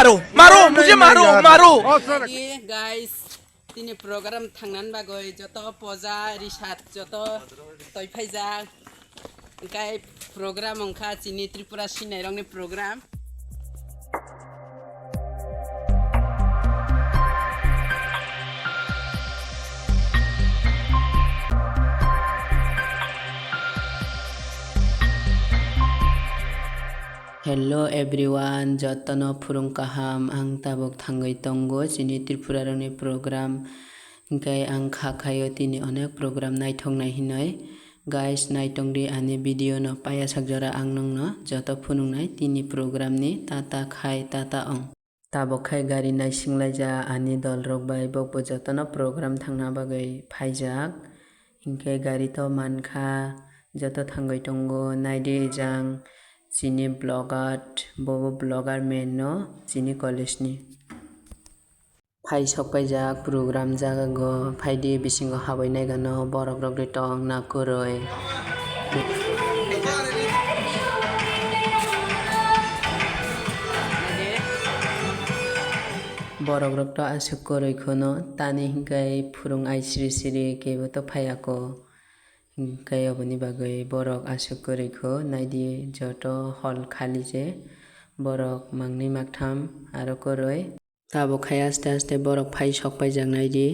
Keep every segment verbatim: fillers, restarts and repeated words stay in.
मारो, मारो, मुझे मारो, मारो। Guys, tini program thangnan bagwi joto poja risat joto toi phaijak. Hingke program wngkha chini Tripura sinairokni program. Hello everyone, jotono phurung kaham. Ang tabuk thangwi tongo chini Tripura rokni program, hingke ang kha khaio tini onek program naithok nai hinoi. Guys, naitongdi ani video no paiyasak jora ang nongno joto phunuknai tini program ni tata khai tata ong. Tabuk khai gari naisinglaijak ani dolrok bai, bokbo jotono program thangna bagwi phaijak. Hinkhe gari to mankha, joto thangwi tongo, naidi ejang chini vlogger, bobo vlogger man no chini college ni. Phai sokpaijak program jagago, phaidi bisingo habwi naigano borok rok ri tong na kwrwi. Borok rok to aswk kwrwi kheno, tani hinkhai phwrwng ai siri siri kebo to phaiya ko. Hinkhai oboni bagwi borok aswk kwrwi kho, naidi joto hall khali se, borok mangni maktham aro kwrwi. Tabuk khai aste aste borok phai sok paijak nai di.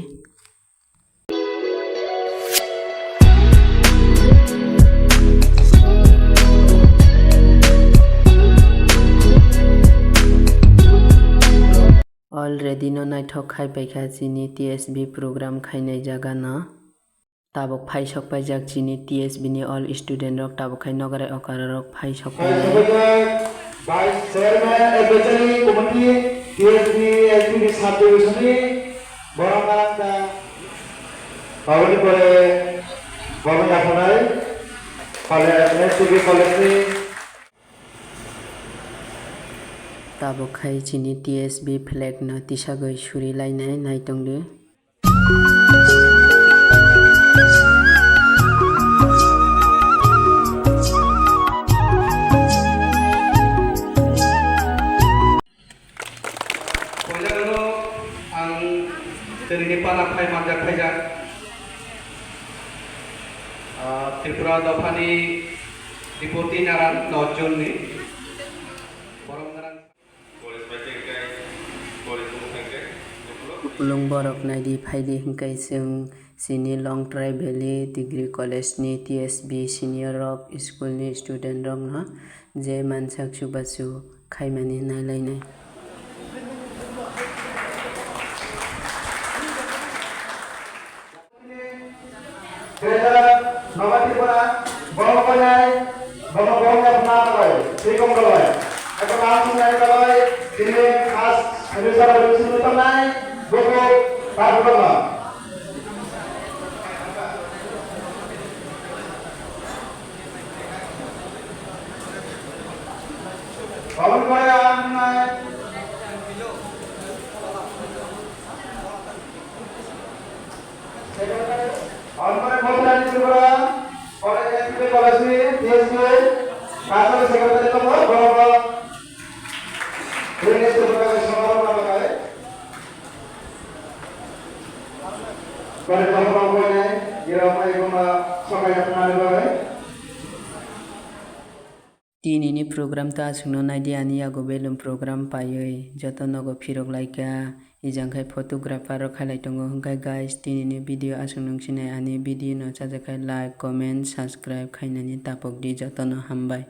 Already no naithok khai paikha chini T S B program khainai jaga no. Tabuk phai sok paijak chini T S B ni all student rok, tabuk khai nogarai okara rok phai sok paijak. Vice Chairman Advisory Committee T S B S B ni sub division ni borok nang ta babani pore babani aphonai college, S B college ni. Tabuk khai chini T S B flag no tisagwi suri lainai, naitong di. Poilano ang tini pana phai manjak phaijak, ah, Tripura dophani Deputy Naran Norjun ni borok ngarang. Kupulung borok naidi phaidi hinkhai chwng chini Longtrai Valley Degree College ni T S B senior rok school ni student rokno je mansak chubachu khaimani nailainai. Treasurer Nova Tripura, borok koinai, borok borok ya bwna koloi, twi kong koloi. Eko kaham sinai koloi, tini khas service aro sini tongnai, buku, tar buku no. Oboni pore ang nai. Secretary, Honorable Bhopnani Tripura, College, S B College ni T S B, Cultural Secretary tongo, borok rok. Bini Tripura ni somarok na bagai. Bini borok rok boinai, gira mai goma sokai na thani bagai. Tinini program ta aswkno naidi, ani yago belum program paiwi joto nogo phirok laikha, ejang khai photographer rok khailai tongo. Hwnkhe guys, tinini video aswk nung sinai, ani video no chajakkhai like, comment, subscribe khainani tapok di jotono, hambai.